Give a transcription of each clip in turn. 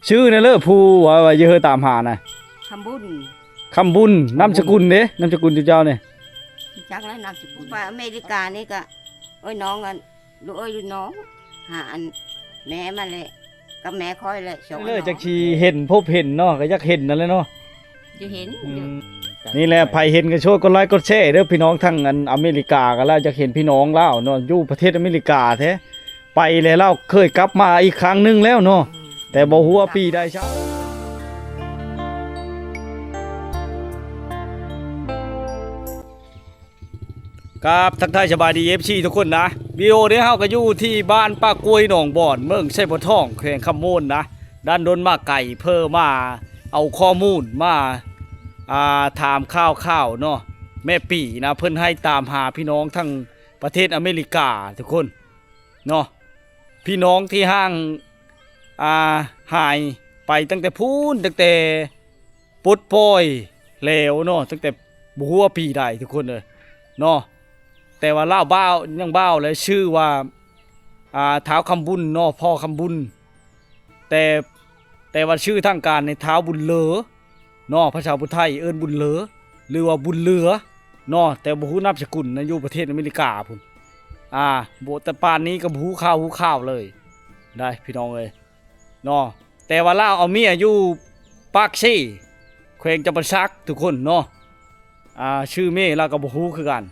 ຊື່ແນ່ເລີ ຜູ້ວ່າ ວ່າຢູ່ເຮີຕາມຫານະ? ຄຳບຸນ. ຄຳບຸນ. ນາມສະກຸນເດ້? ນາມສະກຸນເຈົ້ານີ້? ຈັກແລ້ວນາມສະກຸນ. ໄປອາເມລິການີ້ກະ ໂອ້ຍ ນ້ອງອັນ ລູກເອີຍລູກນ້ອງ ຫາອັນແມ່ມາແຫຼະ ກັບແມ່ຂ້ອຍແຫຼະ ສອງ ເລີຍ ນ້ອງ ຈັກຊິເຫັນພົບເຫັນເນາະ ກໍຢາກເຫັນນັ້ນແຫຼະເນາະ ຈະເຫັນ ອືມ ຢູ່ ນີ້ແຫຼະ ໃຜເຫັນກໍຊ່ວຍກົດໄລກົດແຊເດີ້ພີ່ນ້ອງ ທັງອັນອາເມລິກາກໍລາວ ຢາກເຫັນພີ່ນ້ອງລາວເນາະ ຢູ່ປະເທດອາເມລິກາແທ້ ໄປແລ້ວລາວເຄີຍກັບມາອີກຄັ້ງໜຶ່ງແລ້ວເນາະ ອືມ ແຕ່ບໍ່ຮູ້ວ່າປີໃດຊ້ຳ. ກາບທັກທາຍສະບາຍດີ ເອັຟຊີ ທຸກຄົນນະ ວິດີໂອນີ້ເຮົາກໍຢູ່ທີ່ບ້ານປາກກ້ວຍໜອງບອນ ເມືອງໄຊບົວທອງ ແຂວງຄຳມ່ວນນະ ດັນດົນມາໄກ ເພື່ອມາເອົາຂໍ້ມູນ ມາ ອ່າ ຖາມຂ່າວໆເນາະ ແມ່ປີນະ ເພິ່ນໃຫ້ຕາມຫາພີ່ນ້ອງທັງປະເທດອາເມລິກາ ທຸກຄົນເນາະ ພີ່ນ້ອງທີ່ຫ່າງ ອ່າ ຫາຍໄປຕັ້ງແຕ່ພຸ້ນ ຕັ້ງແຕ່ ປົດປ່ອຍແລ້ວເນາະ ຕັ້ງແຕ່ບໍ່ຮູ້ວ່າປີໃດທຸກຄົນເອີຍເນາະ ແຕ່ວ່າລາວບ່າວ ຍັງບ່າວ ແລະ ຊື່ວ່າ ອ່າ ທ້າວຄຳບຸນເນາະ ພໍ່ຄຳບຸນ ແຕ່ ແຕ່ວ່າຊື່ທາງການນີ້ທ້າວບຸນເລີເນາະ ພາສາຜູ້ໄທເອີ້ນບຸນເລີ ຫຼືວ່າບຸນເຫຼືອເນາະ ແຕ່ບໍ່ຮູ້ນາມສະກຸນນະ ຢູ່ປະເທດອາເມລິກາພຸ້ນ ອ່າ ບໍ່ ແຕ່ປານນີ້ກໍບໍ່ຮູ້ຂ່າວຮູ້ຂ່າວເລີຍ ໄດ້ພີ່ນ້ອງເອີຍ ເນາະ ແຕ່ວ່າລາວເອົາເມຍຢູ່ປາກເຊ ແຂວງຈຳປາສັກ ທຸກຄົນເນາະ ອ່າ ຊື່ເມລາວກໍບໍ່ຮູ້ຄືກັນ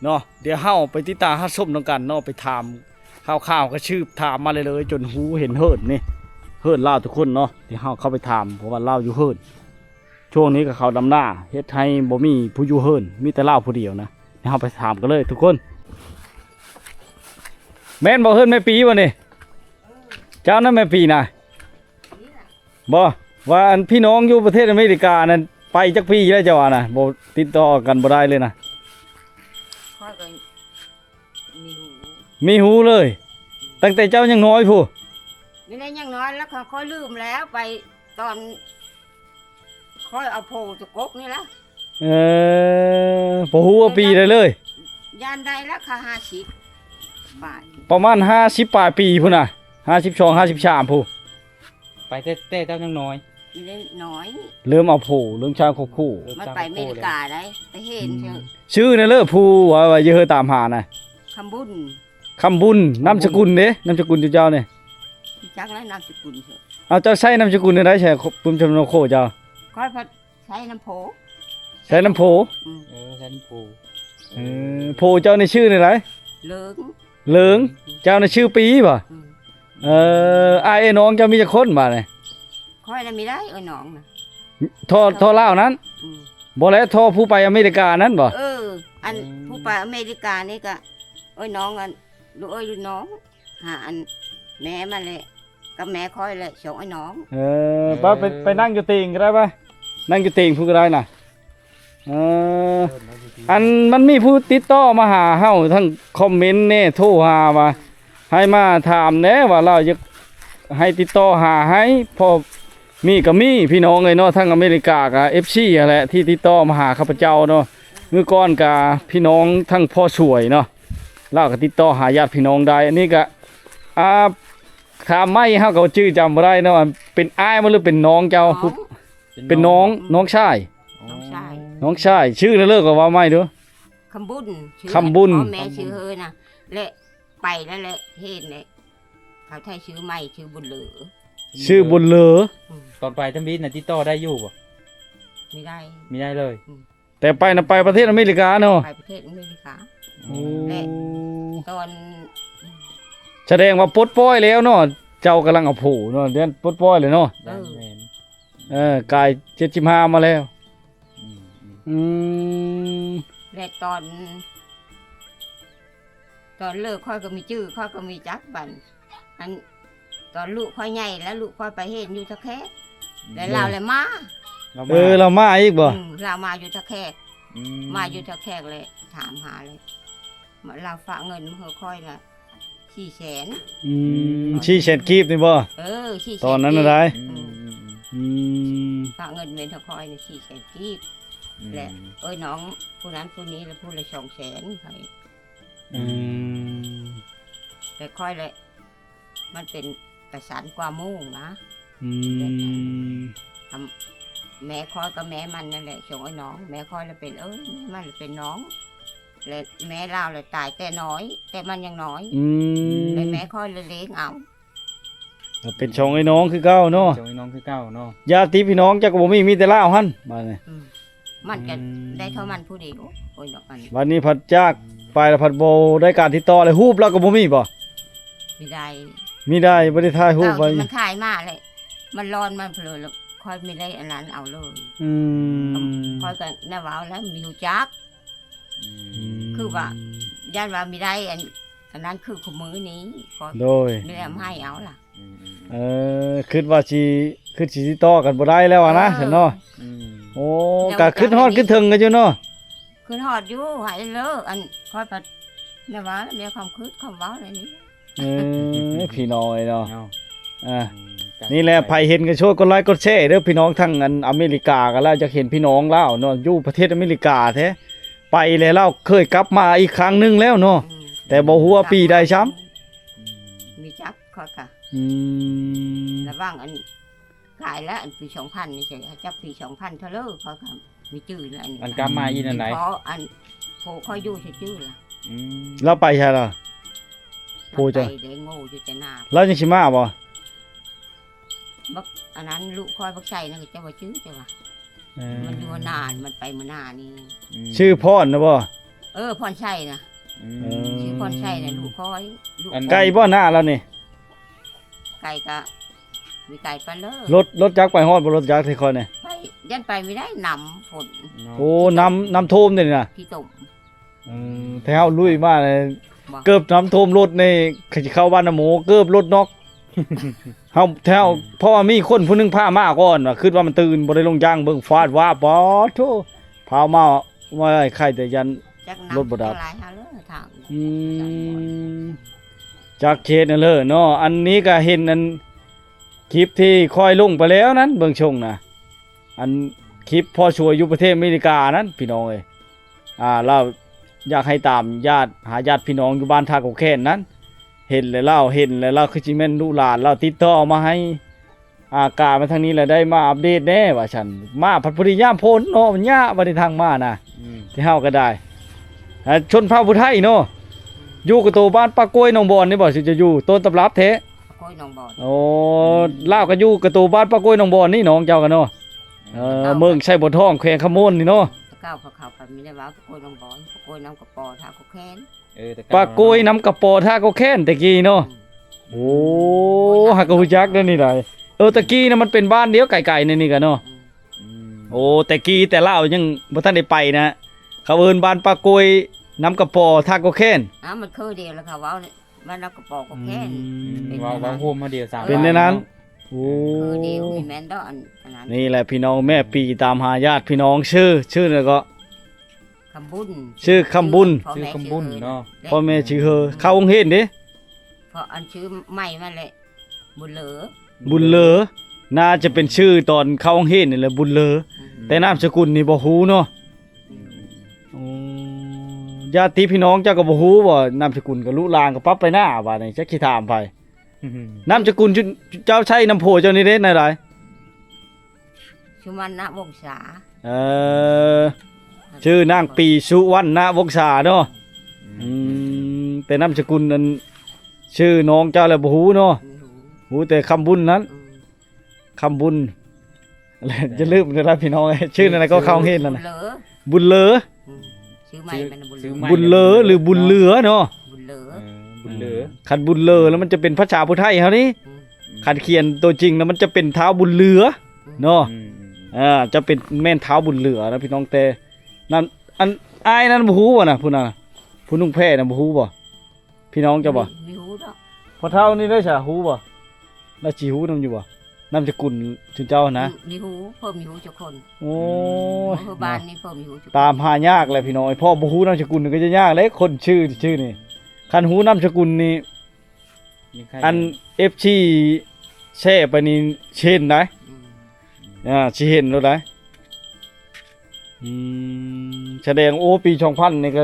ເນາະ ດຽວເຮົາໄປຕິດຕາມຮັບຊົມນຳກັນເນາະ ໄປຖາມຂ່າວໆ ກໍສືບຖາມມາເລື້ອຍໆ ຈົນຮູ້ເຫັນເຮີນນີ້ ເຮີນລາວທຸກຄົນເນາະ ດຽວເຮົາເຂົ້າໄປຖາມ ເພາະວ່າລາວຢູ່ເຮີນ ຊ່ວງນີ້ກໍເຂົ້າດຳນາ ເຮັດໃຫ້ບໍ່ມີຜູ້ຢູ່ເຮີນ ມີແຕ່ລາວຜູ້ດຽວນະ ດຽວເຮົາໄປຖາມກັນເລີຍທຸກຄົນ ແມ່ນບໍ່ເຮືອນແມ່ປີບໍ່ນີ້? ເຈົ້ານະແມ່ປີນະ ບໍ່ ວ່າອັນພີ່ນ້ອງຢູ່ປະເທດອາເມລິການັ້ນ ໄປຈັກປີແລ້ວເຈົ້າວ່ານະ ບໍ່ຕິດຕໍ່ກັນບໍ່ໄດ້ເລີຍນະ? ຂ້ອຍກໍມີຫູ ມີຫູເລີຍ ຕັ້ງແຕ່ເຈົ້າຍັງນ້ອຍພຸ້ນ ນີ້ແຫຼະຍັງນ້ອຍແລ້ວ ຂ້ອຍລືມແລ້ວ ໄປຕອນ ຂ້ອຍເອົາໂພຕະກົກນີ້ລະ ເອີ ບໍ່ຮູ້ວ່າປີໃດເລີຍ ຢ້ານໄດ້ລະຄ່າຫ້າສິບບາດ ປະມານຫ້າສິບປາຍປີພຸ້ນນະ ຫ້າສິບສອງ ຫ້າສິບສາມພຸ້ນ ໄປແຕ່ ແຕ່ເຈົ້າຍັງນ້ອຍ ຍັງນ້ອຍ ເລີ່ມເອົາໂພ ເລີ່ມສ້າງຄອບຄົວ ມັນໄປອາເມລິກາໄດ໋ ໄປເຫັນ ອືມ ຊື່ແນ່ເລີ ຜູ້ວ່າ ວ່າຢູ່ເຮີຕາມຫານະ? ຄຳບຸນ. ຄຳບຸນ ນາມສະກຸນເດ້? ນາມສະກຸນເຈົ້ານີ້? ຈັກແລ້ວນາມສະກຸນເຂົາ ເອົາ ເຈົ້າໃຊ້ນາມສະກຸນແນວໃດ ໃຊ້ປຸມຊະໂນໂຄເຈົ້າ? ຂ້ອຍພັດໃຊ້ນຳໂພ ໃຊ້ນຳໂພ ອືມ ເອີ ໃຊ້ນຳໂພ ເອີ ໂພເຈົ້ານີ້ຊື່ແນວໃດ? ເຫຼີງ ເຫຼີງ ເຈົ້ານີ້ຊື່ປີບໍ່? ອືມ ເອີ ອ້າຍເອີຍນ້ອງເຈົ້າມີຈັກຄົນບາດນີ້? ຂ້ອຍນະມີໄດ້ເອີຍນ້ອງນະ ທໍ່ ທໍ່ລາວນັ້ນ? ອືມ ບໍ່ແລ້ວທໍ່ຜູ້ໄປອາເມລິການັ້ນບໍ່? ເອີ ອັນ ອືມ ຜູ້ໄປອາເມລິການີ້ກະ ເອີຍນ້ອງ ອັນ ລູກເອີຍລູກນ້ອງ ຫາອັນແມ່ມັນແຫຼະ ກັບແມ່ຂ້ອຍແຫຼະ ສອງອ້າຍນ້ອງ ເອີ ເອີ ໄປ ໄປ ໄປນັ່ງຢູ່ຕີງກໍໄດ້ ໄປນັ່ງຢູ່ຕີງພຸ້ນກໍໄດ້ນະ ເອີ ອັນມັນມີຜູ້ຕິດຕໍ່ມາຫາເຮົາ ທັງຄອມເມັນແດ່ ໂທຫາວ່າ ໃຫ້ມາຖາມແດ່ວ່າລາວຢາກໃຫ້ຕິດຕໍ່ຫາໃຫ້ ເພາະມີກໍມີພີ່ນ້ອງເອີຍເນາະ ທັງອາເມລິກາກໍເອັຟຊີຫັ້ນແຫຼະ ທີ່ຕິດຕໍ່ມາຫາຂ້າພະເຈົ້າເນາະ ມື້ກ່ອນກໍພີ່ນ້ອງທັງພໍ່ສວຍເນາະ ລາວກໍຕິດຕໍ່ຫາຍາດພີ່ນ້ອງໄດ້ ອັນນີ້ກໍ ອ່າ ຖາມໃໝ່ ເຮົາກໍຈື່ຈຳບໍ່ໄດ້ເນາະ ເປັນອ້າຍບໍ່ ຫຼືເປັນນ້ອງເຈົ້າ? ນ້ອງ ເປັນນ້ອງ ເປັນນ້ອງ ນ້ອງຊາຍ ນ້ອງຊາຍ ນ້ອງຊາຍ ຊື່ເລີກ ເວົ້າໃໝ່ດູ ຄຳບຸນ ຊື່ ຄຳບຸນ ພໍ່ແມ່ຊື່ເຮີນະ ແລະ ໄປແລ້ວແຫຼະ ເຫັນແຫຼະ ເຂົາໄທຊື່ໃໝ່ ຊື່ບຸນເລີ ຊື່ບຸນເລີ ອືມ ຕອນໄປທຳອິດນະ ຕິດຕໍ່ໄດ້ຢູ່ບໍ່? ມີໄດ້ ມີໄດ້ເລີຍ ອືມ ແຕ່ໄປນະໄປປະເທດອາເມລິກາເນາະ ໄປປະເທດອາເມລິກາ ໂອ້ ແລະ ຕອນ ສະແດງວ່າປົດປ່ອຍແລ້ວເນາະ ເຈົ້າກຳລັງເອົາໂພເນາະ ແມ່ນປົດປ່ອຍແລ້ວເນາະ ເອີ ແມ່ນ ເອີ ກາຍເຈັດສິບຫ້າມາແລ້ວ ອືມ ອືມ ແລະ ຕອນ ຕອນເລີກຂ້ອຍກໍມີຈື່ ຂ້ອຍກໍມີຈັກບັດ ອັນ ຕອນລູກຂ້ອຍໃຫຍ່ແລ້ວ ລູກຂ້ອຍໄປເຮັດຢູ່ທ່າແຂກ ອືມ ແລ້ວລາວແຫຼະມາ ລາວມາ ເອີ ລາວມາອີກບໍ່? ອືມ ລາວມາຢູ່ທ່າແຂກ ອືມ ມາຢູ່ທ່າແຂກແຫຼະ ຖາມຫາເລີຍ ລາວຝາກເງິນມາໃຫ້ຂ້ອຍນະ ສີ່ແສນ ອືມ ອືມ ສີ່ແສນກີບນີ້ບໍ່? ເອີ ສີ່ແສນ ຕອນນັ້ນນະໄດ໋ ອືມ ອືມ ອືມ ຝາກເງິນມາໃຫ້ຂ້ອຍນີ້ ສີ່ແສນກີບ ອືມ ແລະ ເອີຍ ນ້ອງຜູ້ນັ້ນຜູ້ນີ້ລະຜູ້ລະສອງແສນ ອືມ ແຕ່ຂ້ອຍແຫຼະ ມັນເປັນກະສັນກວ່າໝູ່ນະ ອືມ ແມ່ຂ້ອຍກັບແມ່ມັນນັ້ນແຫຼະ ຊົງອ້າຍນ້ອງ ແມ່ຂ້ອຍລະເປັນເອີຍ ແມ່ມັນລະເປັນນ້ອງ ແລະແມ່ລາວລະຕາຍແຕ່ນ້ອຍ ແຕ່ມັນຍັງນ້ອຍ ອືມ ແລະແມ່ຂ້ອຍລະລ້ຽງເອົາ ເປັນຊ່ອງອ້າຍນ້ອງຄືເກົ່າເນາະ ເປັນຊ່ອງອ້າຍນ້ອງຄືເກົ່າເນາະ ຍາດຕິພີ່ນ້ອງເຈົ້າກໍບໍ່ມີ ມີແຕ່ລາວຫັ້ນ ບາດນີ້ ອືມ ມັນກໍ ອືມ ໄດ້ເທົ່າມັນຜູ້ດຽວ ໂອ້ຍ ດອກອັນ ບາດນີ້ພັດຈາກໄປລະພັດບໍ່ໄດ້ການຕິດຕໍ່ເລີຍ ຮູບລາວກໍບໍ່ມີບໍ່? ມີໄດ້ ມີໄດ້ ບໍ່ໄດ້ຖ່າຍຮູບໄວ້ ມັນຖ່າຍມາແຫຼະ ມັນລອນມາເພີລະ ຂ້ອຍມີໄດ້ອັນນັ້ນເອົາເລີຍ ອືມ ຂ້ອຍກໍແນວເວົ້າແລ້ວມີຮູ້ຈັກ ອືມ ຄືວ່າ ຢ້ານວ່າມີໄດ້ອັນ ອັນນັ້ນຄືຄູ່ມື້ນີ້ ໂດຍ ມີແລ້ວໃຫ້ເອົາລະ ອືມ ເອີ ຄິດວ່າຊິ ຄິດຊິຕິດຕໍ່ກັນບໍ່ໄດ້ແລ້ວອະນະ ເອີ ຊັ້ນເນາະ ອືມ ໂອ້ ແລ້ວ ກໍຄິດຮອດຄິດເຖິງກັນຢູ່ເນາະ ຄິດຮອດຢູ່ ໃຫ້ເລີ ອັນ ຂ້ອຍພັດ ແນວວ່າ ແນວຄວາມຄິດຄວາມເວົ້າແນວນີ້ ເອີ ພີ່ນ້ອງເອີຍເນາະ ເນາະ ອ່າ ອືມ ນີ້ແຫຼະ ໃຜເຫັນກໍຊ່ວຍກົດໄລກົດແຊເດີ້ພີ່ນ້ອງ ທັງອັນອາເມລິກາກໍລະ ຢາກເຫັນພີ່ນ້ອງລາວເນາະ ຢູ່ປະເທດອາເມລິກາແທ້ ໄປແລ້ວລາວເຄີຍກັບມາອີກຄັ້ງໜຶ່ງແລ້ວເນາະ ອືມ ແຕ່ບໍ່ຮູ້ວ່າປີໃດຊ້ຳ ອືມ ມີຈັກຂ້ອຍກະ ອືມ ລະຫວ່າງອັນ ກາຍແລ້ວ ອັນປີສອງພັນນີ້ ຈັກປີສອງພັນເທົ່າເລີ ຂ້ອຍກໍມີຈື່ແລ້ວ ອັນນີ້ ອັນກັບມາອີກນັ້ນໃດ ພໍອັນ ໂພຂ້ອຍຢູ່ຊື່ໆລະ ອືມ ລາວໄປໃສລະ ໂພເຈົ້າ ໄປໄດ້ໂງ່ຢູ່ແຕ່ໜ້າ ລາວຍັງຊິມາບໍ່? ບັກ ອັນນັ້ນລູກຂ້ອຍບັກໄຊນັ້ນ ເຈົ້າວ່າຊື່ ເຈົ້າວ່າ ເອີ ມັນຢູ່ໜ້າ ມັນໄປມື້ໜ້ານີ້ ອືມ ຊື່ພອນນະບໍ່? ເອີ ພອນໄຊນະ ອືມ ເອີ ຊື່ພອນໄຊນະ ລູກຂ້ອຍ ລູກ ອັນ ໄກບໍ່ໜ້າລາວນີ້? ໄກກະມີໄກປານເລີ ລົດ ລົດຈັກໄປຮອດບໍ່? ລົດຈັກທີ່ຂ້ອຍນີ້ ໄປ ຢ້ານໄປບໍ່ໄດ້ ນ້ຳຝົນເນາະ ໂອ້ ນ້ຳ ນ້ຳຖ້ວມເດນີ້ນະ ຂີ້ຕົມ ອືມ ແຖວລຸຍມານີ້ ບໍ່ ເກີບນ້ຳຖ້ວມລົດນີ້ ຄືຊິເຂົ້າບ້ານນະໂມ ເກີບລົດນອກ ເຮົາແຖວ ອືມ ເພາະວ່າມີຄົນຜູ້ໜຶ່ງພາມາກ່ອນວ່າ ຄິດວ່າມັນຕື່ນ ບໍ່ໄດ້ລົງຢາງເບິ່ງ ຟາດວາບ ປາດໂທ້ ພາມາ ວ່າໄຂ້ແຕ່ຢ້ານລົດບໍ່ດັບ ອືມ ຈັກເຂດນັ້ນເລີເນາະ ອັນນີ້ກໍເຫັນອັນຄລິບທີ່ຂ້ອຍລົງໄປແລ້ວນັ້ນ ເບິ່ງຊົງນະ ອັນຄລິບພໍ່ຊ່ວຍຢູ່ປະເທດອາເມລິການັ້ນ ພີ່ນ້ອງເອີຍ ອ່າ ລາວຢາກໃຫ້ຕາມຍາດ ຫາຍາດພີ່ນ້ອງຢູ່ບ້ານທ່າກົກແຄ້ນນັ້ນ ເຫັນແລ້ວລາວ ເຫັນແລ້ວລາວ ຄືຊິແມ່ນລູກຫຼານລາວ ຕິດຕໍ່ມາໃຫ້ ອ່າ ກາຍມາທາງນີ້ແລ້ວ ໄດ້ມາອັບເດດແດ່ວ່າຊັ້ນ ມາພັດພໍດີຍາມຝົນເນາະ ມັນຍາກບັດນີ້ທາງມານະ ອືມ ທີ່ເຮົາກໍໄດ້ ອ່າ ຊົນເຜົ່າຜູ້ໄທເນາະ ຢູ່ກະໂຕບ້ານປາກກ້ວຍໜອງບອນນີ້ບໍ່ ຊິຈະຢູ່ຕົ້ນຕຳລັບແທ້ ປາກກ້ວຍໜອງບອນ ໂອ້ ອືມ ລາວກໍຢູ່ກະໂຕບ້ານປາກກ້ວຍໜອງບອນນີ້ ນ້ອງເຈົ້າກໍເນາະ ເອີ ເມືອງໄຊບົວທອງ ແຂວງຄຳມ່ວນນີ້ເນາະ ແຕ່ເກົ່າເຂົາກໍມີແຕ່ວ່າປາກກ້ວຍໜອງບອນ ປາກກ້ວຍນ້ຳກະປໍ ທ່າກົກແຄ້ນ ເອີ ປາກກ້ວຍນ້ຳກະປໍ ທ່າກົກແຄ້ນແຕ່ກີ້ເນາະ ອືມ ໂອ້ ຫາກກໍຮູ້ຈັກເດ້ນີ້ໄດ໋ ເອີ ແຕ່ກີ້ນະມັນເປັນບ້ານດຽວ ໃກ້ໆ ໃນນີ້ກະເນາະ ອືມ ໂອ້ ແຕ່ກີ້ແຕ່ລາວຍັງບໍ່ທັນໄດ້ໄປນະ ເຂົາເອີ້ນບ້ານປາກກ້ວຍນ້ຳກະປໍ ທ່າກົກແຄ້ນ ອ້າວ ມັນຄືດຽວລະ ເຂົາເວົ້າ ບ້ານນຳກະປໍ ກໍແຄ່ ອືມ ເປັນ ເວົ້າ ເວົ້າໂຮມມາດຽວ ເປັນແນວນັ້ນ ໂອ້ ຄືດຽວ ມີແມ່ນດອກ ອັນ ອັນນັ້ນ ນີ້ແຫຼະພີ່ນ້ອງ ແມ່ປີຕາມຫາຍາດພີ່ນ້ອງ ຊື່ ຊື່ແລ້ວກໍ ຄຳບຸນ ຊື່ຄຳບຸນ ພໍ່ແມ່ ຊື່ຄຳບຸນເນາະ ພໍ່ແມ່ຊື່ເຮີ ເຂົ້າໂຮງຮຽນເດ້ ເພາະອັນຊື່ໃໝ່ມາແຫຼະ ບຸນເລີ ບຸນເລີ ໜ້າຈະເປັນຊື່ຕອນເຂົ້າໂຮງຮຽນນີ້ແຫຼະ ບຸນເລີ ອືມ ແຕ່ນາມສະກຸນນີ້ບໍ່ຮູ້ເນາະ ອືມ ໂອ້ ຍາດຕິພີ່ນ້ອງເຈົ້າກໍບໍ່ຮູ້ບໍ່ ນາມສະກຸນ ກໍລຸລາງກໍປັບໄປໜ້າບາດນີ້ ຈັກຊິຖາມໃຜ ອືມ ນາມສະກຸນເຈົ້າໃຊ້ນຳຜົວເຈົ້ານີ້ເດ້ ແນວໃດ? ສຸວັນນະວົງສາ ເອີ ຊື່ນາງປີ ສຸວັນນະວົງສາເນາະ ອືມ ອືມ ແຕ່ນາມສະກຸນອັນ ຊື່ນ້ອງເຈົ້າແລ້ວບໍ່ຮູ້ເນາະ ບໍ່ຮູ້ ຮູ້ແຕ່ຄຳບຸນນັ້ນ ອືມ ຄຳບຸນ ຢ່າລືມເດີພີ່ນ້ອງເອີຍ ຊື່ນັ້ນແຫຼະກໍເຂົ້າໂຮງຮຽນແລ້ວນະ ບຸນເລີ ອືມ ຊື່ໃໝ່ມັນບຸນເລີ ບຸນເລີ ຫຼື ບຸນເຫຼືອເນາະ ບຸນເລີ ເອີ ບຸນເລີ ອືມ ຄັນບຸນເລີແລ້ວມັນຈະເປັນພາສາຜູ້ໄທເຮົານີ້ ອືມ ຄັນຂຽນຕົວຈິງແລ້ວມັນຈະເປັນທ້າວບຸນເຫຼືອເນາະ ອືມ ອ່າ ຈະເປັນແມ່ນທ້າວບຸນເຫຼືອນະພີ່ນ້ອງ ແຕ່ນັ້ນ ອັນອ້າຍນັ້ນບໍ່ຮູ້ບໍ່ນະ ຜູ້ນັ້ນນະ ຜູ້ນຸ່ງແພນະ ບໍ່ຮູ້ບໍ່? ພີ່ນ້ອງເຈົ້າບໍ່? ມີ ມີຮູ້ດອກ ພໍ່ເຖົ້ານີ້ໄດ້ສະ ຮູ້ບໍ່? ລາວຊິຮູ້ນຳຢູ່ບໍ່? ນາມສະກຸນຊຸມເຈົ້ານະ ມີ ມີຮູ້ ເພິ່ນມີຮູ້ຈັກຄົນ ໂອ້ຍ ເອີ ບ້ານນີ້ເພິ່ນມີຮູ້ຈັກຄົນ ຕາມຫາຍາກແຫຼະພີ່ນ້ອງ ເພາະບໍ່ຮູ້ນາມສະກຸນກໍຈະຍາກເດ້ ຄົນຊື່ ຊື່ນີ້ ຄັນຮູ້ນາມສະກຸນນີ້ ອັນເອັຟຊີແຊໄປນີ້ຊິເຫັນໄດ໋ ອືມ ອ່າ ຊິເຫັນໂລດໄດ໋ ອືມ ສະແດງ ໂອ້ ປີສອງພັນນີ້ກໍ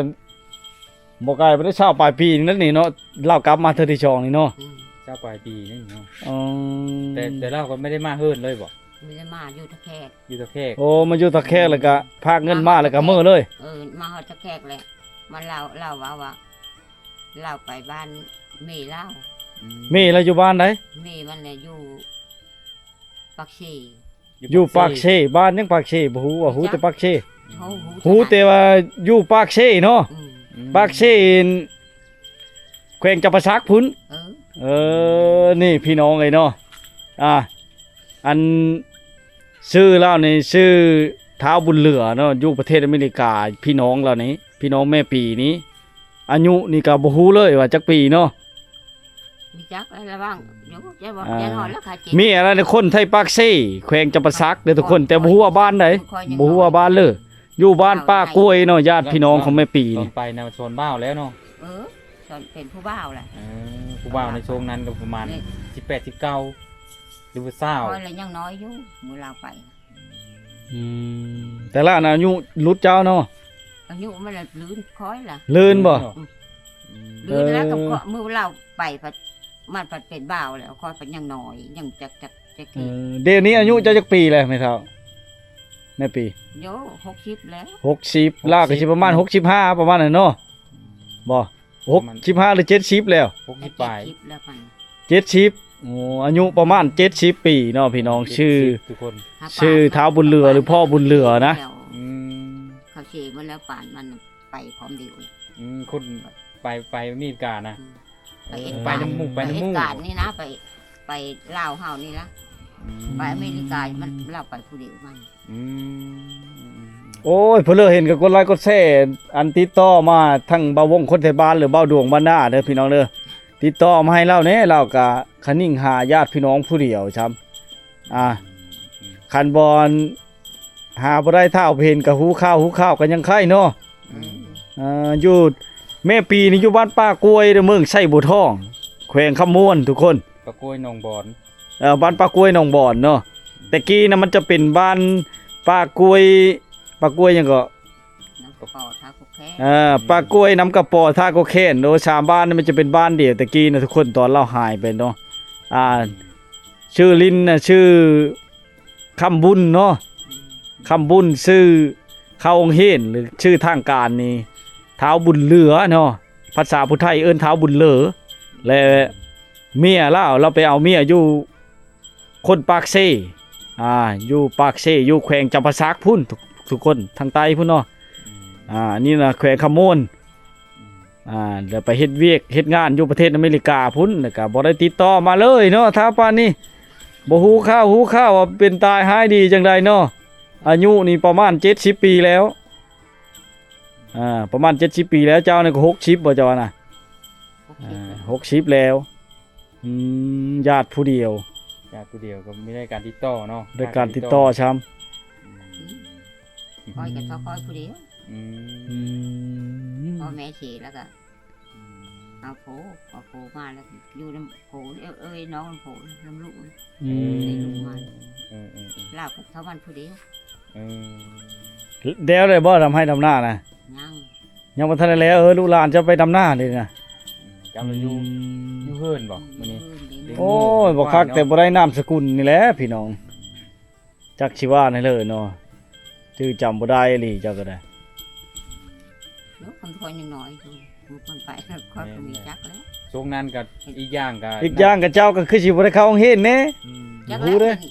ບໍ່ກາຍໄປໄດ້ຊາວປາຍປີນີ້ແຫຼະນີ້ເນາະ ລາວກັບມາເທື່ອທີສອງນີ້ເນາະ ອືມ ເກົ້າປາຍປີນີ້ເນາະ. ອໍ ແຕ່ ແຕ່ລາວກໍບໍ່ໄດ້ມາເຮືອນເລີຍບໍ່? ບໍ່ໄດ້ມາ ຢູ່ທ່າແຂກ. ຢູ່ທ່າແຂກ. ໂອ້ ມາຢູ່ທ່າແຂກແລ້ວກໍພາກເງິນມາແລ້ວກໍເມືອເລີຍ. ເອີ ມາຮອດທ່າແຂກແລ້ວ ມາລາວ ລາວເວົ້າວ່າ ລາວໄປບ້ານແມ່ລາວ. ອືມ ແມ່ລາວຢູ່ບ້ານໃດ? ແມ່ມັນແຫຼະຢູ່ປາກເຊ. ຢູ່ປາກເຊ. ບ້ານຫຍັງປາກເຊ? ບໍ່ຮູ້ວ່າ ຮູ້ແຕ່ປາກເຊ. ຮູ້ ຮູ້ແຕ່ວ່າຢູ່ປາກເຊເນາະ. ອືມ ອືມ ປາກເຊ ແຂວງຈຳປາສັກພຸ້ນ. ເອີ ເອີ ນີ້ພີ່ນ້ອງເອີຍເນາະ. ອ່າ ອັນ ຊື່ລາວນີ້ຊື່ທ້າວບຸນເຫຼືອເນາະ ຢູ່ປະເທດອາເມລິກາ. ພີ່ນ້ອງລາວນີ້ ພີ່ນ້ອງແມ່ປີນີ້ ອາຍຸນີ້ກໍບໍ່ຮູ້ເລີຍວ່າຈັກປີເນາະ. ມີຈັກແລ້ວ ລະວັງຢູ່ ຢ່າບອກ ອ່າ ຢ່ານອນແລ້ວຂາເຈັບ. ມີອັນນັ້ນ ຄົນໄທປາກເຊ ແຂວງຈຳປາສັກເດີທຸກຄົນ ແຕ່ບໍ່ຮູ້ວ່າບ້ານໃດ ບໍ່ຮູ້ວ່າບ້ານເລີຍ. ຢູ່ບ້ານປ່າກ້ວຍເນາະ ຍາດພີ່ນ້ອງຂອງແມ່ປີນີ້. ໄປນະ ສອນບ່າວແລ້ວເນາະ. ເອີ ສອນເປັນຜູ້ບ່າວແຫຼະ. ເອີ ຜູ້ບ່າວໃນຊ່ວງນັ້ນກໍປະມານສິບແປດ ສິບເກົ້າ ຫຼືວ່າຊາວ. ຂ້ອຍລະຍັງນ້ອຍຢູ່ ມື້ລາວໄປ. ອືມ ແຕ່ລະອາຍຸລຸດເຈົ້າເນາະ. ອາຍຸມັນລະລື່ນຂ້ອຍລະ. ລື່ນບໍ່? ອືມ ລື່ນແລ້ວກໍ ເອີ ມື້ລາວໄປພັດ ມັນພັດເປັນບ່າວແລ້ວ ຂ້ອຍພັດຍັງນ້ອຍ ຍັງຈັກ ຈັກ ຈັກ ເອີ ດຽວນີ້ອາຍຸເຈົ້າຈັກປີແລ້ວແມ່ເຖົ້າ? ແມ່ປີ ໂຍ ຫົກສິບແລ້ວ. ຫົກສິບ ລາວກໍຊິປະມານຫົກສິບຫ້າ ປະມານນັ້ນເນາະ ບໍ່? ຫົກສິບຫ້າ ຫຼື ເຈັດສິບແລ້ວ. ຫົກສິບປາຍ ເຈັດສິບແລ້ວມັນ ເຈັດສິບ. ໂອ້ ອາຍຸປະມານເຈັດສິບປີເນາະພີ່ນ້ອງ. ເຈັດສິບ ຊື່ ທຸກຄົນ ຊື່ທ້າວບຸນເຫຼືອ ຫຼື ພໍ່ບຸນເຫຼືອນະ. ອືມ ເຂົາເສຍໝົດແລ້ວ ປານມັນໄປພ້ອມດຽວ. ອືມ ຄົນໄປ ໄປອາເມລິການະ. ອືມ ໄປເຮັດ ເອີ ການ ໄປນຳໝູ່ ໄປນຳໝູ່ ເຮັດການນີ້ນະ ໄປ ໄປລາວເຮົານີ້ລະ. ອືມ ໄປອາເມລິກາ ມັນ ລາວໄປຜູ້ດຽວມັນ. ອືມ ໂອ້ຍ ເພິ່ນເລີເຫັນກໍກົດໄລກົດແຊ ອັນ ຕິດຕໍ່ມາທາງບ່າວວົງຄົນໄທບ້ານ ຫຼື ບ່າວດວງບ້ານນາເດີພີ່ນ້ອງເດີ. ຕິດຕໍ່ມາໃຫ້ລາວແດ່ ລາວກະຄະນິງຫາຍາດພີ່ນ້ອງຜູ້ດຽວຊ້ຳ. ອ່າ ອືມ ຄັນບໍ່ຫາບໍ່ໄດ້ ຖ້າເອົາໄປເຫັນກະຮູ້ຂ່າວ ຮູ້ຂ່າວກໍຍັງໄຄເນາະ. ອືມ ອ່າ ຢູ່ ແມ່ປີນີ້ຢູ່ບ້ານປ່າກ້ວຍ ເມືອງໄຊບົວທອງ ແຂວງຄຳມ່ວນ ທຸກຄົນ. ປ່າກ້ວຍໜອງບອນ. ເອີ ບ້ານປ່າກ້ວຍໜອງບອນເນາະ. ແຕ່ກີ້ນະມັນຈະເປັນບ້ານປ່າກ້ວຍ ປ່າກ້ວຍຫຍັງເກາະ? ນ້ຳກະປໍທ່າກົກແຄນ. ເອີ ປ່າກ້ວຍ ນ້ຳກະປໍ ທ່າກົກແຄນ. ໂອ້ ສາມບ້ານນີ້ມັນຈະເປັນບ້ານດຽວແຕ່ກີ້ນະທຸກຄົນ ຕອນລາວຫາຍໄປເນາະ. ອ່າ ອືມ ຊື່ຫຼິ້ນນະ ຊື່ຄຳບຸນເນາະ. ອືມ ຄຳບຸນ ຊື່ເຂົ້າໂຮງຮຽນ ຫຼື ຊື່ທາງການນີ້ ທ້າວບຸນເຫຼືອເນາະ. ພາສາຜູ້ໄທເອີ້ນທ້າວບຸນເຫຼືອ. ແລະ ເມຍລາວ ລາວໄປເອົາເມຍຢູ່ຄົນປາກເຊ ອ່າ ຢູ່ປາກເຊ ຢູ່ແຂວງຈຳປາສັກພຸ້ນ ທຸກ ທຸກຄົນ ທາງໃຕ້ພຸ້ນເນາະ. ອືມ ອ່າ ນີ້ນະແຂວງຄຳມ່ວນ. ອືມ ອ່າ ແລ້ວໄປເຮັດວຽກເຮັດງານຢູ່ປະເທດອາເມລິກາພຸ້ນ ແລ້ວກະບໍ່ໄດ້ຕິດຕໍ່ມາເລີຍເນາະ ທ້າວປານນີ້. ບໍ່ຮູ້ຂ່າວ ຮູ້ຂ່າວວ່າເປັນຕາຍຮ້າຍດີຈັ່ງໃດເນາະ. ອາຍຸນີ້ປະມານເຈັດສິບປີແລ້ວ. ອ່າ ປະມານເຈັດສິບປີແລ້ວ. ເຈົ້ານີ້ກໍຫົກສິບບໍ່ ເຈົ້ານະ? ຫົກສິບ ອ່າ ແລ້ວ ຫົກສິບແລ້ວ. ອືມ ຍາດຜູ້ດຽວ ຍາດຜູ້ດຽວກໍມີໄດ້ການຕິດຕໍ່ເນາະ. ໄດ້ການຕິດຕໍ່ຊ້ຳ. ອືມ ຂ້ອຍກໍເທົ່າຂ້ອຍຜູ້ດຽວ. ອືມ ອືມ ພໍ່ແມ່ເສຍແລ້ວກໍ ອືມ ເອົາໂພ ເອົາໂພມາແລ້ວຢູ່ນຳໂພ ເອີຍ ນ້ອງນຳໂພ ນຳລູກ. ອືມ ໄດ້ລູກມາ. ເອີໆໆ ລາວກໍເທົ່າມັນຜູ້ດຽວ. ເອີ ແລ້ວໄດ້ບໍ່ ດຳໄຮ່ດຳນານະ? ຍັງ ຍັງບໍ່ທັນໄດ້ແລ້ວ. ເອີ ລູກຫຼານຈະໄປດຳນາເດ້ນະ. ອືມ ເຈົ້າຢູ່ ອືມ ຢູ່ເຮືອນບໍ່ມື້ນີ້? ຢູ່ເຮືອນເດ້. ໂອ້ຍ ບໍ່ຄັກແຕ່ບໍ່ໄດ້ນາມສະກຸນນີ້ແຫຼະພີ່ນ້ອງ. ຈັກຊິວ່າແນວໃດເນາະ ຈື່ຈຳບໍ່ໄດ້ອີ່ຫຼີເຈົ້າກໍໄດ້. ໂອ້ ຄົນ ຄົນຍັງນ້ອຍຢູ່ ຄົນໄປແລ້ວ ຂ້ອຍກໍມີຈັກແລ້ວ. ຊ່ວງນັ້ນກໍອີກຢ່າງກໍ ອີກຢ່າງກໍເຈົ້າກໍຄືຊິບໍ່ໄດ້ເຂົ້າໂຮງຮຽນແດ່. ອືມ ຈັກແລ້ວ ຮູ້ເດ້. ອັນ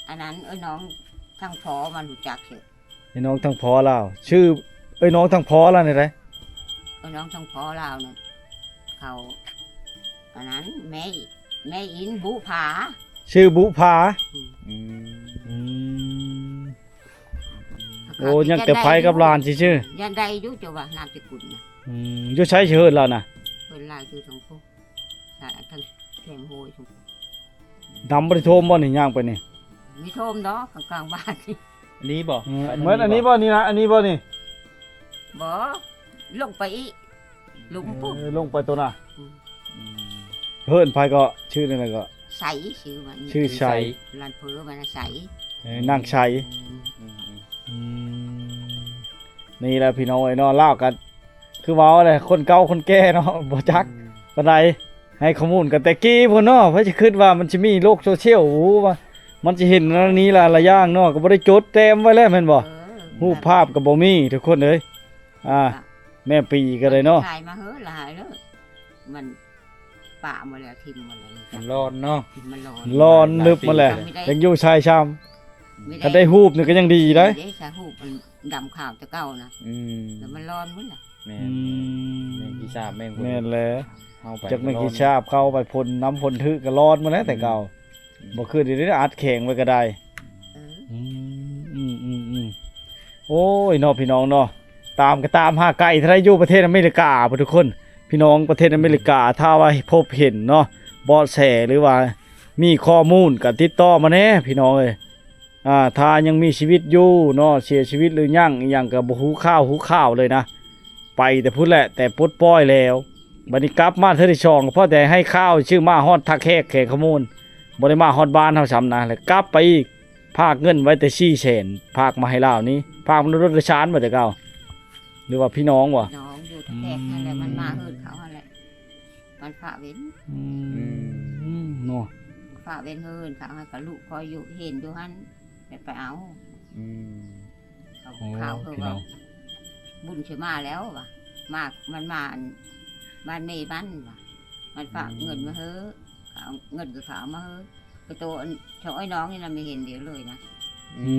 ອັນນັ້ນ ເອີຍ ນ້ອງທາງພໍ່ມັນຮູ້ຈັກຊື່ ໄອ້ນ້ອງທາງພໍ່ລາວ ຊື່ ເອີຍ ນ້ອງທາງພໍ່ລາວນີ້ໃດ? ເອີຍ ນ້ອງທາງພໍ່ລາວນັ້ນ ເຂົາ ອັນນັ້ນ ແມ່ ແມ່ອິນບຸພາ ຊື່ບຸພາ. ອືມ ອືມ ອືມ ໂອ້ ຍັງແຕ່ໄພກັບຫຼານຊື່ໆ. ຍັງໄດ້ຢູ່ ເຈົ້າວ່ານາມສະກຸນນະ. ອືມ ຢູ່ໃສເຮືອນລາວນະ? ເພິ່ນລາວຢູ່ທາງພຸ້ນ ທາງແຄມຫ້ວຍ. ນ້ຳບໍ່ໄດ້ຖ້ວມບໍ່ນີ້ ຍ່າງໄປນີ້? ມີຖ້ວມດອກ ກາງໆ ບ້ານນີ້. ອັນນີ້ບໍ່? ເອີ ເໝິດອັນນີ້ບໍ່ນີ້ນະ? ອັນນີ້ບໍ່ນີ້? ບໍ່ ລົງໄປອີກ ລົງພຸ້ນ. ເອີ ລົງໄປໂຕນະ. ອືມ ອືມ ເຮືອນໃຜເກາະ? ຊື່ນັ້ນເກາະ? ໃສ ຊື່ມັນ ຊື່ໃສ. ຫຼານເພີ້ມັນໃສ. ເອີ ນາງໃສ. ອືມ ອືມ ອືມ ນີ້ແຫຼະພີ່ນ້ອງເອີຍເນາະ ລາວກໍຄືເວົ້າແຫຼະ ຄົນເກົ່າຄົນແກ່ເນາະ ບໍ່ຈັກ ອືມ ປານໃດ. ໃຫ້ຂໍ້ມູນກັນແຕ່ກີ້ພຸ້ນເນາະ. ໃຜຊິຄິດວ່າມັນຊິມີໂລກໂຊຊຽວ ໂອ້ ວ່າມັນຊິເຫັນອັນນີ້ຫຼາຍໆຢ່າງເນາະ ກໍບໍ່ໄດ້ຈົດແຕ້ມໄວ້ແລ້ວແມ່ນບໍ່? ເອີ ຮູບພາບກໍບໍ່ມີທຸກຄົນເອີຍ. ອ່າ ແມ່ປີກໍໄດ້ເນາະ ຂາຍມາເຮີຫຼາຍເດີ ມັນປະໝົດແລ້ວ ຖິ້ມໝົດແລ້ວ ມັນລອນເນາະ ມັນລອນ ລອນລຶບໝົດແລ້ວ ຍັງຢູ່ໃສ່ຊ້ຳ. ຄັນໄດ້ຮູບນີ້ກໍຍັງດີໄດ໋ ໄດ້ໃສ່ຮູບມັນດຳຂາວແຕ່ເກົ່ານະ ອືມ ແລ້ວມັນລອນໝົດແລ້ວ. ແມ່ນ ອືມ ແມ່ນຂີ້ສາບແມ່ນ ແມ່ນແຫຼະ ເຮົາໄປ ຈັກແມ່ນຂີ້ສາບເຂົາໄປພົ່ນນ້ຳພົ່ນຖືກກໍລອດໝົດແລ້ວແຕ່ເກົ່າ ອືມ ບໍ່ຄືດຽວນີ້ອັດແຂງໄວ້ກໍໄດ້. ເອີ ອືມ ອືມ ອືມ ອືມ ໂອ້ຍເນາະ ພີ່ນ້ອງເນາະ ຕາມກໍຕາມຫາໄກເທົ່າໃດຢູ່ປະເທດອາເມລິກາພຸ້ນທຸກຄົນ. ພີ່ນ້ອງປະເທດອາເມລິກາ ຖ້າວ່າພົບເຫັນເນາະ ເບາະແສ ຫຼືວ່າມີຂໍ້ມູນກໍຕິດຕໍ່ມາແດ່ພີ່ນ້ອງເອີຍ. ອ່າ ຖ້າຍັງມີຊີວິດຢູ່ເນາະ ເສຍຊີວິດຫຼືຍັງອີ່ຫຍັງກໍບໍ່ຮູ້ຂ່າວຮູ້ຂ່າວເລີຍນະ ໄປແຕ່ພຸ້ນແຫຼະ ແຕ່ປົດປ່ອຍແລ້ວ. ບັດນີ້ກັບມາເທື່ອທີສອງ ກໍພໍແຕ່ໃຫ້ຂ່າວຊື່ມາຮອດທ່າແຂກ ແຂວງຄຳມ່ວນ ບໍ່ໄດ້ມາຮອດບ້ານເຮົາຊ້ຳນະ ແລ້ວກັບໄປອີກ ຝາກເງິນໄວ້ແຕ່ສີ່ແສນ ຝາກມາໃຫ້ລາວນີ້ ຝາກນຳລົດໂດຍສານບໍ່ແຕ່ເກົ່າ ຫຼືວ່າພີ່ນ້ອງບໍ່? ນ້ອງຢູ່ທ່າແຂກນັ້ນແຫຼະ ອືມ ມັນມາເຮືອນເຂົາຫັ້ນແຫຼະ ມັນຝາກເວັນ ອືມ ອືມ ເນາະ ຝາກເວັນເຮືອນເຂົາ ໃຫ້ກັບລູກຄອຍຢູ່ເຫັນຢູ່ຫັ້ນ ແລ້ວໄປເອົາ ອືມ ເຂົາ ໂອ້ ຂ່າວເຂົາ ພີ່ນ້ອງ ວ່າບຸນຊິມາແລ້ວວ່າ ມາ ມັນມາອັນບ້ານແມ່ມັນວ່າ ມັນຝາກ ອືມ ເງິນມາເຮີ ເອົາເງິນກໍເຂົາເອົາມາເຮີ ກໍໂຕອັນ ສອງອ້າຍນ້ອງນີ້ນະ ມີເຫັນດຽວເລີຍນະ ອື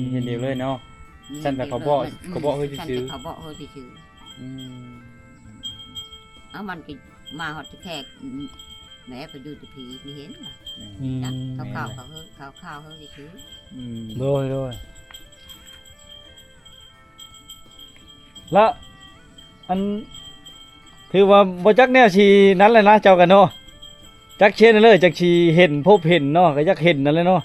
ມ ເຫັນດຽວເລີຍເນາະ ມີ ຊັ້ນແຕ່ເຂົາເບາະ ເຫັນດຽວເລີຍ ເຂົາເບາະເຮີຊື່ໆ ເຂົາເບາະເຮີຊື່ໆ ອືມ ເອົາ ມັນກໍມາຮອດແຂກ ແມ່ໄປຢູ່ແຕ່ພີ້ ມີເຫັນວ່າ ອືມ ຈັກເຂົາ ແມ່ນແຫຼະ ເຂົາເຂົາເຮີ ເຂົາເຂົາເຮີຊື່ໆ ອືມ ໂດຍ ໂດຍ ລະ ອັນ ຖືວ່າບໍ່ຈັກແນວຊິນັ້ນແຫຼະນະ ເຈົ້າກັນເນາະ ຈັກເຊັ່ນເລີຍ ຈັກຊິເຫັນພົບເຫັນເນາະ ກໍຢາກເຫັນນັ້ນແຫຼະເນາະ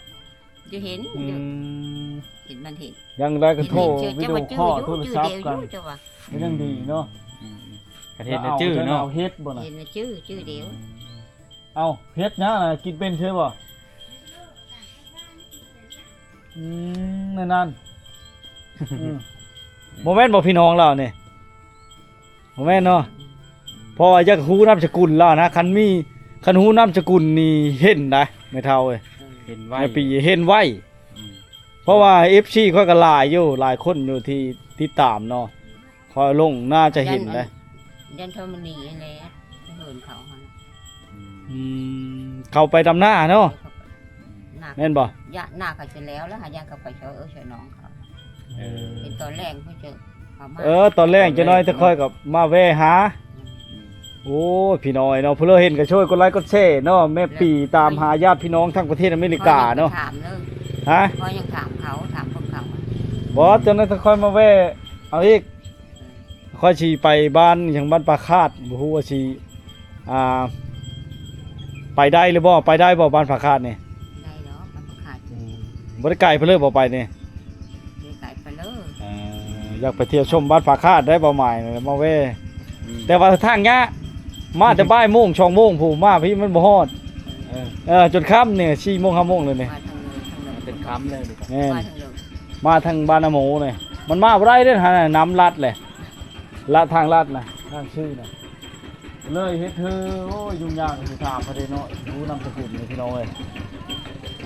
ຈະເຫັນ ອືມ ເຫັນມັນເຫັນ ຢ່າງໃດກໍໂທ ເຫັນ ວິດີໂອຄໍ ໂທລະສັບກັນ ເຫັນຢູ່ ເຈົ້າວ່າ ກໍຍັງດີເນາະ ອືມ ຄັນເຫັນແລ້ວຈື່ເນາະ ເອົາເຫັດບໍ່ນະ ເຫັນແລ້ວຈື່ ຈື່ດຽວ ອືມ ເອົ້າ ເຮັດຫຍັງນະ ກິນເປັນຊື່ບໍ່? ອືມ ແນວນັ້ນ ອືມ ບໍ່ແມ່ນບໍ່ພີ່ນ້ອງລາວນີ້? ບໍ່ແມ່ນເນາະ ເພາະວ່າຢາກຮູ້ນາມສະກຸນລາວນະ ຄັນມີ ຄັນຮູ້ນາມສະກຸນນີ້ເຫັນໄດ໋ ແມ່ເຖົ້າເອີຍ ເຫັນໄວ ແມ່ປີເຫັນໄວ ອືມ ເພາະວ່າເອັຟຊີຂ້ອຍກໍຫຼາຍຢູ່ ຫຼາຍຄົນຢູ່ທີ່ຕິດຕາມເນາະ ຂ້ອຍລົງໜ້າຈະເຫັນໄດ໋ ຢ້ານທອມມະນີຫັ້ນແຫຼະ ເຫີນເຂົາຫັ້ນ ອືມ ອືມ ເຂົາໄປດຳນາເນາະ ນາ ແມ່ນບໍ່? ຢ້ານນາເຂົາຊິແລ້ວ ແລ້ວຫາຢ້ານເຂົາໄປຊ່ອຍເອີ່ຊ່ອຍນ້ອງເຂົາ ເອີ ເປັນຕອນແລງເພິ່ນຈະເຂົ້າມາ ເອີ ຕອນແລງຈັກໜ້ອຍ ແຕ່ຂ້ອຍກໍມາແວ່ຫາ ອືມ ໂອ້ຍ ພີ່ນ້ອງເນາະ ເພິ່ນເຫັນກໍຊ່ວຍກົດໄລກົດແຊເນາະ ແມ່ປີຕາມຫາຍາດພີ່ນ້ອງທາງປະເທດອາເມລິກາເນາະ ຂ້ອຍຍັງຖາມເຂົາ ຖາມເຂົາ ບໍ່ ຈັ່ງໃດຖ້າຂ້ອຍມາແວ່ເອົາອີກ ຂ້ອຍຊິໄປບ້ານຫຍັງ ບ້ານປາຄາດ ບໍ່ຮູ້ວ່າຊິ ອ່າ ໄປໄດ້ຫຼືບໍ່ ໄປໄດ້ບໍ່ ບ້ານປາຄາດນີ້? ໄດ້ດອກ ບ້ານປາຄາດ ອືມ ບໍ່ໄດ້ໄກປານເລີບໍ່ໄປນີ້? ບໍ່ໄດ້ໄກປານເລີ ເອີ ຢາກໄປທ່ຽວຊົມບ້ານປາຄາດໄດ້ ເປົ້າໝາຍມາແວ່ ອືມ ແຕ່ວ່າທາງຍາກ ມາແຕ່ບ່າຍໂມງ ສອງໂມງພຸ້ນ ມາພີ້ມັນບໍ່ຮອດ ເອີ ເອີ ຈົນຄ່ຳນີ້ ສີ່ໂມງ ຫ້າໂມງເລີຍນີ້ ມາທາງເລີ ມາຈົນຄ່ຳເລີຍ ແມ່ນ ມາທາງເລີ ມາທາງບ້ານນາໂມນີ້ ມັນມາບໍ່ໄດ້ເດ້ ຫັ້ນນະ ນ້ຳລັດແຫຼະ ລະທາງລັດນະ ທາງຊື່ນະ ເລີຍເຮັດເຮີ ໂອ້ຍ ຫຍຸ້ງຍາກ ຊິຖາມເພິ່ນເດ້ເນາະ ຮູ້ນາມສະກຸນນີ້ພີ່ນ້ອງເອີຍ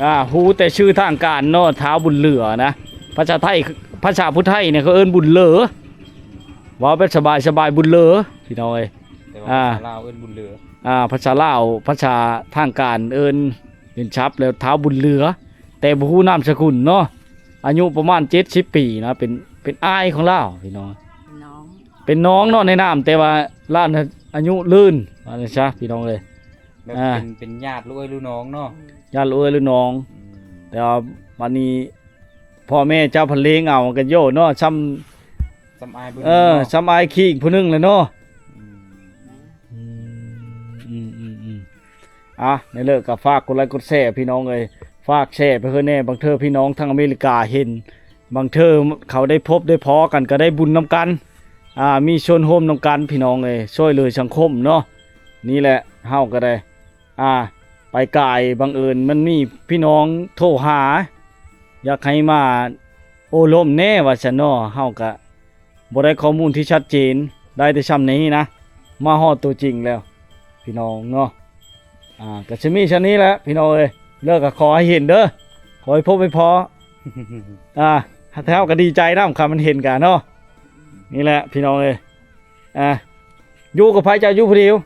ອ່າ ຮູ້ແຕ່ຊື່ທາງການເນາະ ທ້າວບຸນເຫຼືອນະ ພາສາໄທ ພາສາຜູ້ໄທນີ້ເຂົາເອີ້ນບຸນເຫຼີ ເວົ້າແບບສະບາຍໆ ບຸນເຫຼີ ພີ່ນ້ອງເອີຍ ແຕ່ວ່າ ອ່າ ພາສາລາວເອີ້ນບຸນເຫຼືອ ອ່າ ພາສາລາວ ພາສາທາງການເອີ້ນ ເປັນສັບແລ້ວ ທ້າວບຸນເຫຼືອ ແຕ່ບໍ່ຮູ້ນາມສະກຸນເນາະ ອາຍຸປະມານເຈັດສິບປີນະ ເປັນ ເປັນອ້າຍຂອງລາວພີ່ນ້ອງ ເປັນນ້ອງ ເປັນນ້ອງເນາະໃນນາມ ແຕ່ວ່າລາວນະອາຍຸເລີນ ວ່າຊັ້ນຊະພີ່ນ້ອງເອີຍ ແບບ ອ່າ ເປັນ ເປັນຍາດລູກເອື້ອຍລູກນ້ອງເນາະ ອືມ ຍາດລູກເອື້ອຍລູກນ້ອງ ອືມ ແຕ່ວ່າບັດນີ້ພໍ່ແມ່ເຈົ້າພັນລ້ຽງເອົາກັນໂຍເນາະ ຊ່ຳ ຊ່ຳອ້າຍຜູ້ໜຶ່ງ ເອີ ເນາະ ຊ່ຳອ້າຍຄີງຜູ້ໜຶ່ງແຫຼະເນາະ ອືມ ອືມ ອືມ ອືມ ອ່ະ ໃນເລີກກໍຝາກກົດໄລກົດແຊພີ່ນ້ອງເອີຍ ຝາກແຊໄປເຮີແດ່ ບາງເທື່ອພີ່ນ້ອງທາງອາເມລິກາເຫັນ ບາງເທື່ອເຂົາໄດ້ພົບໄດ້ພໍ້ກັນ ກໍໄດ້ບຸນນຳກັນ ອ່າ ມີສ່ວນຮ່ວມນຳກັນພີ່ນ້ອງເອີຍ ຊ່ວຍເຫຼືອສັງຄົມເນາະ ນີ້ແຫຼະ ເຮົາກໍໄດ້ ອ່າ ໄປກາຍ ບັງເອີນມັນມີພີ່ນ້ອງໂທຫາ ຢາກໃຫ້ມາໂອ້ລົມແດ່ວ່າຊັ້ນເນາະ ເຮົາກະບໍ່ໄດ້ຂໍ້ມູນທີ່ຊັດເຈນ ໄດ້ແຕ່ຊ່ຳນີ້ນະ ມາຮອດຕົວຈິງແລ້ວ ພີ່ນ້ອງເນາະ ອ່າ ກໍຊິມີສ່ຳນີ້ແຫຼະພີ່ນ້ອງເອີຍ ເລີກກໍຂໍໃຫ້ເຫັນເດີ ຂໍໃຫ້ພົບໃຫ້ພໍ້ ອ່າ ແຕ່ເຮົາກໍດີໃຈນຳ ຄັນມັນເຫັນກະເນາະ ນີ້ແຫຼະພີ່ນ້ອງເອີຍ ອ່າ ຢູ່ກັບໃຜ ເຈົ້າຢູ່ຜູ້ດຽວ? ຢູ່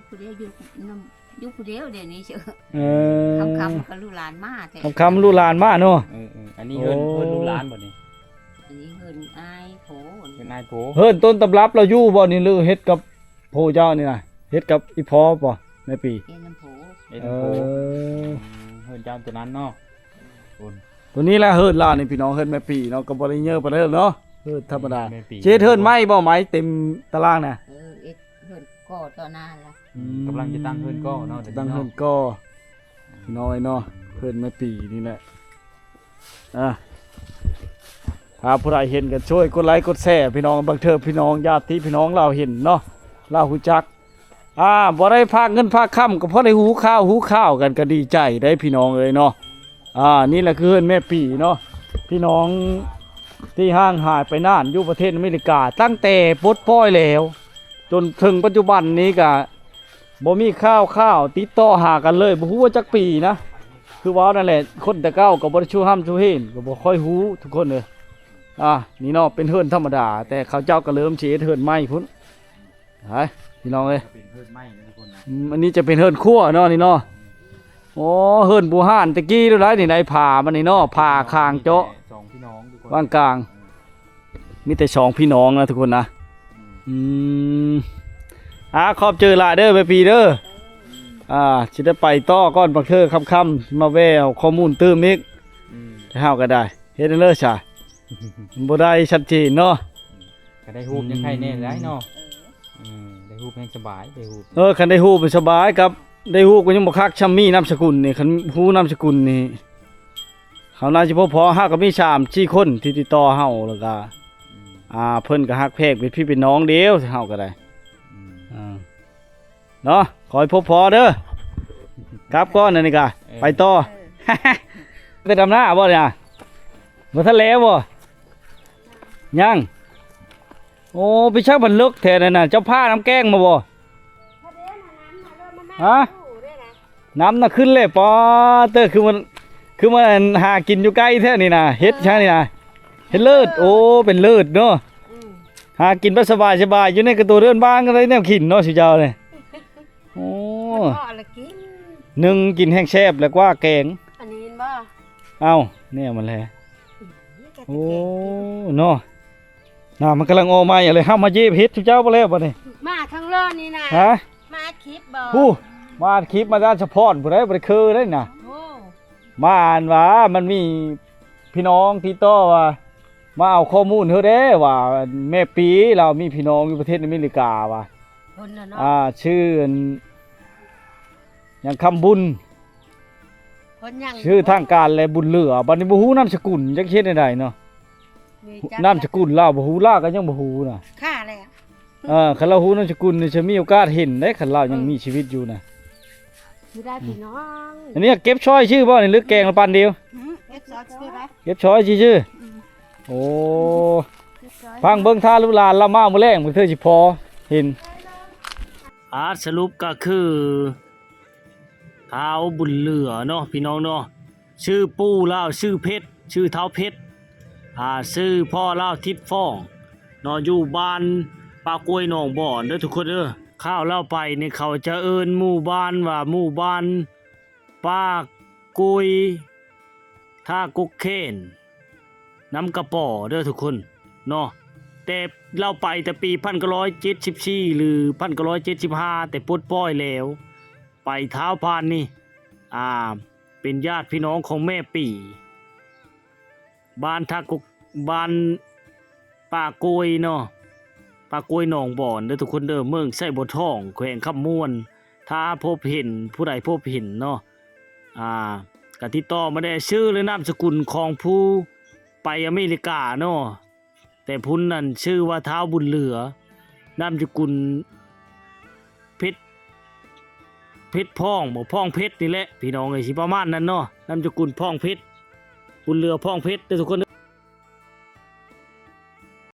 ຜູ້ດຽວ ຢູ່ນຳ ຢູ່ຜູ້ດຽວດຽວນີ້ເຊີ ເອີ ຄ່ຳໆກໍລູກຫຼານມາແທ້ ຄ່ຳໆລູກຫຼານມາເນາະ ເອີໆ ອັນນີ້ເຮືອນ ໂອ້ ເຮືອນລູກຫຼານບໍ່ນີ້? ອັນນີ້ເຮືອນອ້າຍໂພ ເຮືອນອ້າຍໂພ ເຮືອນຕົ້ນຕຳລັບລາວຢູ່ບໍ່ນີ້ ຫຼືເຮັດກັບ ຜູ້ເຈົ້ານີ້ນະ ເຮັດກັບອີ່ພໍ່ບໍ່ ແມ່ປີ? ເຮັດນຳຜູ້ ເຮັດນຳຜູ້ ເອີ ອືມ ເຮືອນເຈົ້າຕົວນັ້ນເນາະ ໂຕນີ້ແຫຼະເຮືອນລາວນີ້ພີ່ນ້ອງ ເຮືອນແມ່ປີເນາະ ກໍບໍ່ໄດ້ເຍີປານໃດເນາະ ເຮືອນທຳມະດາ ແມ່ປີ ຊິເຮັດເຮືອນໃໝ່ບໍ່ ໃໝ່ເຕັມຕາລາງນະ ເອີ ເຮັດເຮືອນກໍ່ຕໍ່ໜ້າລະ ອືມ ກຳລັງຈະຕັ້ງເຮືອນກໍ່ເນາະ ຕັ້ງເຮືອນກໍ່ ພີ່ນ້ອງເອີຍເນາະ ເຮືອນແມ່ປີນີ້ແຫຼະ ອ່າ ຖ້າຜູ້ໃດເຫັນກໍຊ່ວຍກົດໄລກົດແຊພີ່ນ້ອງ ບາງເທື່ອພີ່ນ້ອງ ຍາດຕິພີ່ນ້ອງລາວເຫັນເນາະ ລາວຮູ້ຈັກ ອ່າ ບໍ່ໄດ້ຝາກເງິນຝາກຄຳ ກໍພໍໄດ້ຮູ້ຂ່າວ ຮູ້ຂ່າວກັນ ກໍດີໃຈໄດ໋ພີ່ນ້ອງເອີຍເນາະ ອ່າ ນີ້ແຫຼະຄືເຮືອນແມ່ປີເນາະ ພີ່ນ້ອງທີ່ຫ່າງຫາຍໄປນານ ຢູ່ປະເທດອາເມລິກາ ຕັ້ງແຕ່ປົດປ່ອຍແລ້ວ ຈົນເຖິງປັດຈຸບັນນີ້ກໍ ບໍ່ມີຂ່າວ ຂ່າວຕິດຕໍ່ຫາກັນເລີຍ ບໍ່ຮູ້ວ່າຈັກປີນະ ຄືເວົ້ານັ້ນແຫຼະ ຄົນແຕ່ເກົ່າກໍບໍ່ໄດ້ຊູ່ຮ່ຳຊູ່ເຮນ ກໍບໍ່ຄ່ອຍຮູ້ທຸກຄົນເອີຍ ອ່າ ນີ້ເນາະ ເປັນເຮືອນທຳມະດາ ແຕ່ເຂົາເຈົ້າກໍເລີ່ມຊິເຮັດເຮືອນໃໝ່ພຸ້ນ ໄປ ພີ່ນ້ອງເອີຍ ເປັນເຮືອນໃໝ່ນະທຸກຄົນນະ ອືມ ອັນນີ້ຈະເປັນເຮືອນຄົວເນາະ ນີ້ເນາະ ໂອ້ ເຮືອນບູຮານແຕ່ກີ້ໂລດໄດ໋ນີ້ ໄດ້ຝາມັນນີ້ເນາະ ຝາຄາງເຈາະ ສອງພີ່ນ້ອງທຸກຄົນ ວາງກາງ ເອີ ມີແຕ່ສອງພີ່ນ້ອງນະທຸກຄົນນະ ອືມ ອືມ ອ່າ ຂອບໃຈຫຼາຍເດີແມ່ປີເດີ ອ່າ ຊິໄດ້ໄປຕໍ່ກ່ອນ ບາງເທື່ອຄ່ຳໆ ມາແວ່ເອົາຂໍ້ມູນຕື່ມອີກ ອືມ ແຕ່ເຮົາກໍໄດ້ ເຮັດແນວໃດຊະ ມັນບໍ່ໄດ້ຊັດເຈນເນາະ ກໍໄດ້ຮູບຍັງໄຄແດ່ຫຼາຍເນາະ ອືມ ເອີ ໄດ້ຮູບແຮງສະບາຍ ໄດ້ຮູບ ເອີ ຄັນໄດ້ຮູບມັນສະບາຍ ກັບໄດ້ຮູບກໍຍັງບໍ່ຄັກຊ່ຳມີນາມສະກຸນນີ້ ຄັນຮູ້ນາມສະກຸນນີ້ ເຮົາໜ້າຊິບໍ່ພໍ ເຮົາກໍມີສາມສີ່ຄົນທີ່ຕິດຕໍ່ເຮົາ ແລ້ວກໍ ອືມ ອ່າ ເພິ່ນກໍຮັກແພງເປັນພີ່ເປັນນ້ອງເດ້ ເຮົາກໍໄດ້ ອືມ ອ່າ ເນາະ ຂໍໃຫ້ພົບພໍ້ເດີ ກັບກ່ອນອັນນີ້ກະ ເອີ ໄປຕໍ່ ເອີ ໄປດຳນາບໍ່ນີ້ນະ ບໍ່ທັນແລ້ວບໍ່? ຍັງ ໂອ້ ໄປຊັກມັນເລິກແທ້ນັ້ນນະ ເຈົ້າພານ້ຳແກ້ງມາບໍ່? ຮະ? ນ້ຳນະຂຶ້ນແລ້ວ ປາເຕີ ຄືມັນ ຄືມັນຫາກິນຢູ່ໃກ້ແທ້ນີ້ນະ ເຫັດຫຍັງນີ້ນະ ເຫັດເລີດ ໂອ້ ເປັນເລີດເນາະ ອືມ ຫາກິນແບບສະບາຍໆ ຢູ່ໃນກະໂຕເຮືອນບ້ານກໍໄດ້ແນວກິນເນາະ ຊຸເຈົ້ານີ້ ໂອ້ ເພາະລະກິນ ໜຶ່ງກິນແຮງແຊບ ແລ້ວກວ່າແກງ ອັນນີ້ເຫັນບໍ່? ເອົ້າ ແນວມັນແຫຼະ ອືມ ໂອ້ ເນາະ ນ້ຳມັນກຳລັງອອກໃໝ່ເລີຍ ເຮົາມາເຫຢີບເຫັດ ຊຸເຈົ້າບໍ່ແລ້ວບັດນີ້ ມາທາງເລີນນີ້ນະ ຮະ? ມາອັດຄລິບບໍ່? ຜູ້ ມາອັດຄລິບ ມາດ້ານສະພອນຜູ້ໃດ ບໍ່ໄດ້ຄືໄດ້ນະ ໂອ້ ມາອັນວ່າ ມັນມີພີ່ນ້ອງຕິດຕໍ່ວ່າ ມາເອົາຂໍ້ມູນເຮົາແດ່ວ່າ ແມ່ປີລາວມີພີ່ນ້ອງຢູ່ປະເທດອາເມລິກາວ່າ ເພິ່ນນະເນາະ ອ່າ ຊື່ອັນ ຫຍັງ ຄຳບຸນ ເພິ່ນຫຍັງ ຊື່ທາງການແລະ ບຸນເຫຼືອ ບັດນີ້ບໍ່ຮູ້ນາມສະກຸນ ຈັກເຮັດແນວໃດເນາະ ນາມສະກຸນລາວບໍ່ຮູ້ ລາວກໍຍັງບໍ່ຮູ້ນະ ຂ້າແຫຼະ ເອີ ຄັນລາວຮູ້ນາມສະກຸນນີ້ ຈະມີໂອກາດເຫັນເດ້ ຄັນລາວຍັງ ເອີ ມີຊີວິດຢູ່ນະ ຢູ່ໄດ້ພີ່ນ້ອງ ອັນນີ້ເກັບຊອຍຊື່ບໍ່ນີ້ ຫຼືແກງລະປັນດຽວ? ອືມ ເກັບຊອຍຊື່ໄດ໋ ເກັບຊອຍຊື່ ອືມ ໂອ້ ເກັບຊອຍ ຟັງເບິ່ງ ຖ້າລູກຫຼານລາວມາມື້ແລງ ບາງເທື່ອຊິພໍເຫັນ ອ່າ ສະຫຼຸບກໍຄື ທ້າວບຸນເຫຼືອເນາະ ພີ່ນ້ອງເນາະ ຊື່ປູ່ລາວຊື່ເພັດ ຊື່ທ້າວເພັດ ອ່າ ຊື່ພໍ່ລາວທິດຟອງເນາະ ຢູ່ບ້ານປ່າກ້ວຍໜອງບອນເດີທຸກຄົນເດີ ຂ່າວລາວໄປນີ້ ເຂົາຈະເອີ້ນໝູ່ບ້ານວ່າໝູ່ບ້ານປ່າກ້ວຍ ທ່າກົກເຂນ ນ້ຳກະປໍເດີທຸກຄົນເນາະ ແຕ່ລາວໄປແຕ່ປີພັນເກົ້າຮ້ອຍເຈັດສິບສີ່ ຫຼື ພັນເກົ້າຮ້ອຍເຈັດສິບຫ້າ ແຕ່ປົດປ່ອຍແລ້ວ ໄປທ້າວພານນີ້ ອ່າ ເປັນຍາດພີ່ນ້ອງຂອງແມ່ປີ ບ້ານທ່າກົກ ບ້ານປ່າກ້ວຍເນາະ ປ່າກ້ວຍໜອງບອນເດີທຸກຄົນເດີ ເມືອງໄຊບົວທອງ ແຂວງຄຳມ່ວນ ຖ້າພົບເຫັນ ຜູ້ໃດພົບເຫັນເນາະ ອ່າ ກໍຕິດຕໍ່ມາແດ່ ຊື່ ແລະ ນາມສະກຸນຂອງຜູ້ໄປອາເມລິກາເນາະ ແຕ່ພຸ້ນນັ້ນຊື່ວ່າທ້າວບຸນເຫຼືອ ນາມສະກຸນເພັດ ເພັດພອງບໍ ພອງເພັດນີ້ແຫຼະ ພີ່ນ້ອງເອີຍ ຊິປະມານນັ້ນເນາະ ນາມສະກຸນພອງເພັດ ບຸນເຫຼືອພອງເພັດເດີທຸກຄົນເດີ.